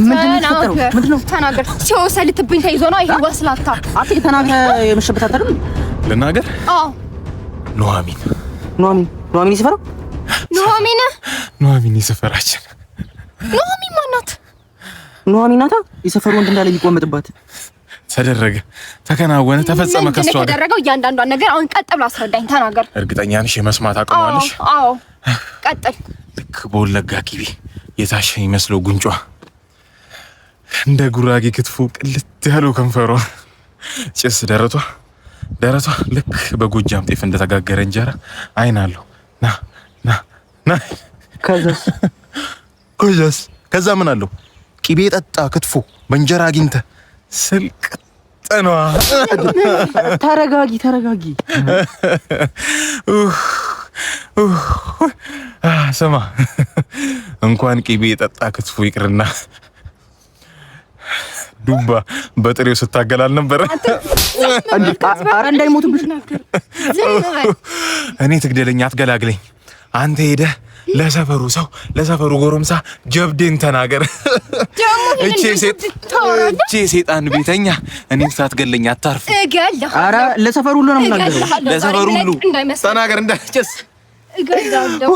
ምንድን ነው የተፈጠረው? ምንድን ነው? ተናገር። ሲወሰልትብኝ ተይዞ ነው ይሄ ወስላታ። አንተ ተናግረህ የመሸበት አይደል? ልናገር? አዎ። ኑሐሚን። ኑሐሚን? ኑሐሚን የሰፈረው? ኑሐሚን? ኑሐሚን የሰፈራችን። ኑሐሚን ማናት? ኑሐሚን ናታ የሰፈሩ ወንድ እንዳለ የሚቆመጥባት። ተደረገ፣ ተከናወነ፣ ተፈጸመ። ምንድን ከሷ ነው ጋር የተደረገው? እያንዳንዷን ነገር አሁን ቀጥ ብላ አስረዳኝ። ተናገር። እርግጠኛ ነሽ የመስማት አቅሙ አዎ። አለሽ? አዎ፣ ቀጥል። ልክ በወለጋ ቂቤ የታሸ ይመስለው ጉንጯ፣ እንደ ጉራጌ ክትፎ ቅልት ያለው ከንፈሯ፣ ጭስ ደረቷ ደረቷ ልክ በጎጃም ጤፍ እንደተጋገረ እንጀራ አይን አለው። ና ና ና። ከዛስ? ከዛስ? ከዛ ምን አለው? ቂቤ ጠጣ ክትፎ በእንጀራ አግኝተ ስልቅጠኗ። ተረጋጊ፣ ተረጋጊ። ስማ፣ እንኳን ቂቤ የጠጣ ክትፎ ይቅርና ዱባ በጥሬው ስታገል አልነበረ? ኧረ እንዳይሞትብሽ። ዝም በል። እኔ ትግደለኝ አትገላግለኝ። አንተ ሄደህ ለሰፈሩ ሰው፣ ለሰፈሩ ጎረምሳ ጀብዴን ተናገር። ደግሞ እቺ ሴት ታወራለህ? እቺ ሴጣን ቤተኛ እኔን ሳትገለኝ አታርፍ። እገልሃለሁ። ኧረ ለሰፈሩ ሁሉ ነው የምናገረው። እገልሃለሁ። ለሰፈሩ ዛሬ ሁሉ እንዳይመስልህ። ተናገር እንዳጨስ። እገልሃለሁ።